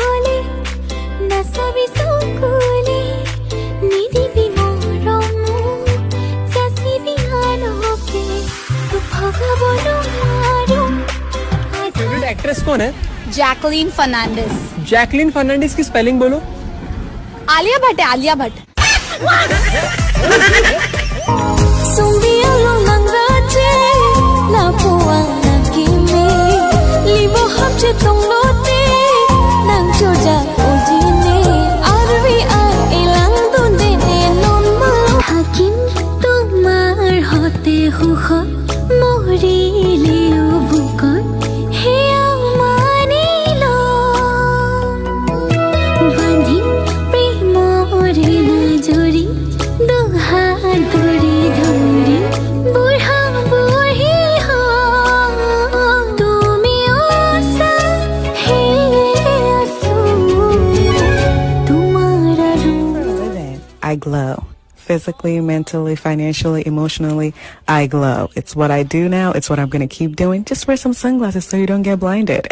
হ'লে নাচাবি চকুলে, নিদিবি মৰমো, যাচিবি আনকে, তোক ভগাব নোৱাৰো। फेवरेट एक्ट्रेस कौन है? जैकलीन फर्नांडिस। जैकलिन फर्नांडिस की स्पेलिंग बोलो। आलिया भट्ट है, Alia Bhatt. Sumbialo nangrache la poa na kimi libo habje tonglote nang choja ojine arvi a elang dunde ne non ma থাকিম তোমাৰ হতে সুখত, মৰিলেও বুকত সেয়া মানি লম। বান্ধিম প্ৰেমৰে নাজৰি, দুহাত ধৰি ধৰি বুঢ়া বুঢ়ী হম। তুমি আছা, সেয়ে আছো তোমাৰ আৰু Living. I glow. Physically, mentally, financially, emotionally, I glow. It's what I do now. It's what I'm going to keep doing. Just wear some sunglasses so you don't get blinded.